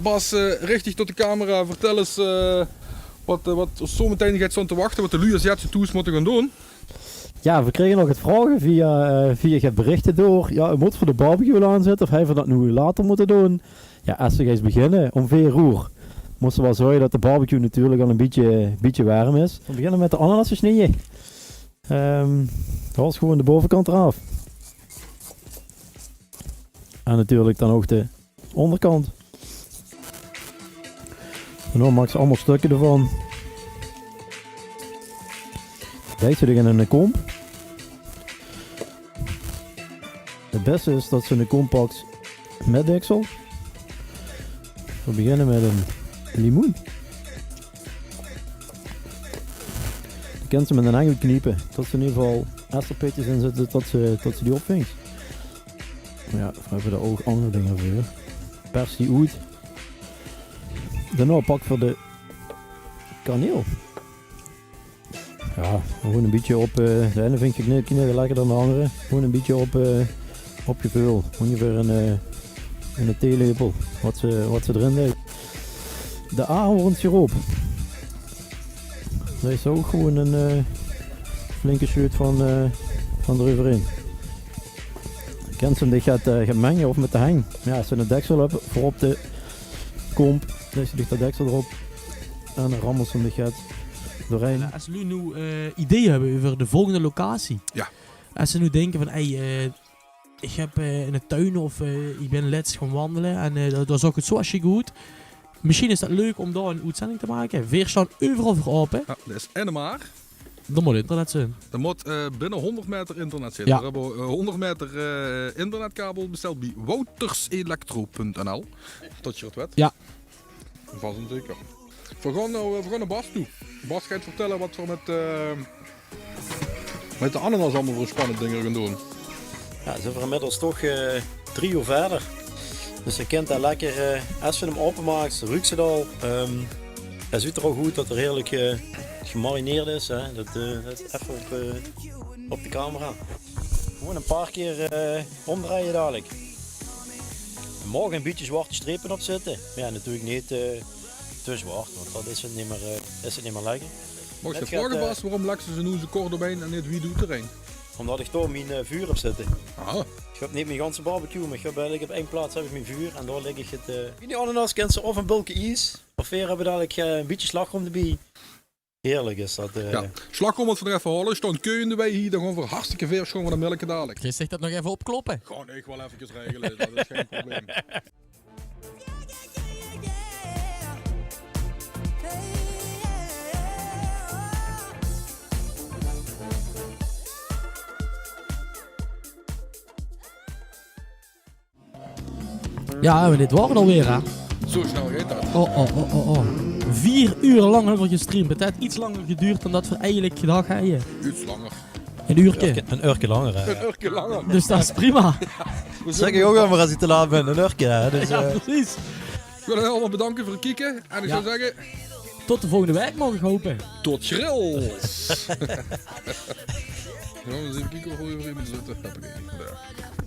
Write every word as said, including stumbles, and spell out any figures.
Bas, eh, rich dich tot de camera. Vertèl ins, eh, wat, eh, wat ós zo metein geit staon te wachte, wat de luuj es jets thoes mótte gaon doon. Jao, veer krege nog get vraoge via, eh, via get berichte door. Jao, mót veur de barbecue al aan zitte of höbbe v'r dat noe later mótte doon? Jao, es v'r ins beginne óm veer oer, móste v'r waal zörge dat de barbecue natuurlik al e bietje, bietje werm is. V'r beginne mit de ananas te snieje. Ehm, dat is gewoon de bovekant d'raaf. En natuurlik dan ouch de óngerkant. En dan maaks se allemaol stökke d'rvan. Deis se dich in 'n kómp. 't Bèste is dat se 'n kómp paks mit deksel. Veer beginne mit 'n limoen. Die kins se mit 'n heng oetkniepe. Dat se in eder geval, es d'r pitjes in zitte, dat se, dat se die opvings. Mer jao, veer höbbe dao ouch anger dinger veur. Pers die oet. Daonao pak veer de kaneel. Jao, gewoon e bietje op, eh, de eine vinj ich knedder lekkerder dan de angere. Gewoon e bietje op, eh, op geveul. Óngeveer 'n, eh, 'ne theelepel wat se, wat se d'rin deis. De ahornsiroop. Dat is ouch gewoon 'n, eh, flinke sjeut van, eh, van d'reuverhaer. Kins se 'm dich get, eh, get menge of mit de heng. Jao, es se 'n deksel höbs veur op de kómp, deis se dich dat deksel d'rop en dan rammels se 'm dich get doorhaer. Es luuj noe, eh, ideeë höbbe euver de volgende locatie. Jao. Es ze noe dinke van, hey, eh, ich höb, eh, in de tuin of, eh, ich bin lèts gaon wandele en, eh, dao, dao zaog ich 't zo sjiek oet. Mesjien is dat leuk óm dao 'n oetzending te make. Veer staon euveral veur aope. Jao, dat is en maar. D'r mót internet zeen. D'r mót, eh, binne hóngerd maeter internet zeen. Jao. Veer höbbe, eh, hóngerd maeter, eh, internetkabel besteld bie wouterselectro punt n l. Tot geer 't wèt. Jao. Vas en zeker. Veer gaon noe, eh, veer gaon nao Bas toe. Bas geit vertèlle wat veer mit, eh, mit de ananas allemaol veur spannend dinger gaon doon. Jao, zeen veer inmiddels toch, eh, drie oer wiejer. Dus geer kint dao lekker, eh, es se 'm aopemaaks, ruuks se 't al. Ehm, 't zuut d'r ouch oet dat 'r heerlik, eh, gemarineerd is, hè. Dat, eh, dat effe op, eh, op de camera. Gewoon e paar kier, eh, ómdrejje dalik. D'r maoge e bietje zwarte strepe op zitte. Mer jao, natuurlik neet, eh, te zwart, want dan is 't neet mie, eh, is 't neet mie lekker. Maag ich dich vraoge, Bas, waorom lèks se ze noe zo kort op ein en neet wied oet d'rin? Ómdat ich dao mien, eh, vuur höb zitte. Aha. Ich höb neet mien ganse barbecue, mer ich höb eigelik op ein plaats höb ich mien vuur en dao lèk ich 't, eh, in die ananas kins se of e bölke ies, of veer höbbe dalik, eh, e bietje slagroum d'rbie. Heerlik is dat, eh. Jao. Slagroum mót v'r nog effe haole. Staon keuj in de wei hie, dan gaon v'r hartstikke vers gewoon van de milke dalik. Geer zègk dat nog effe opkloppe? Gewoon, ich waal effe regele, dat is gein probleem. Jao, mer dit waor 't alweer, hè? Zo snel geit dat. Oh, oh, oh, oh, oh. Veer oer lang höbbe v'r gestreamd. 't Haet get langer gedoerd dan dat v'r eigelik gedach hadde. Get langer. Ein uurke. Ein uurke, ein uurke langer, hè. Ein uurke langer. Dus dat is prima. Zègk ich ouch ummer es ich te laat bön. Ein uurke, hè. Dus, jao, eh, precies. Ich wil uch allemaol bedanke veur 't kieke. En ich zou zègke, tot de volgende waek, maag ich hope. Tot grils. Jao, ins effe kieke wie v'r hie mótte zitte. Hoppakee. Jao.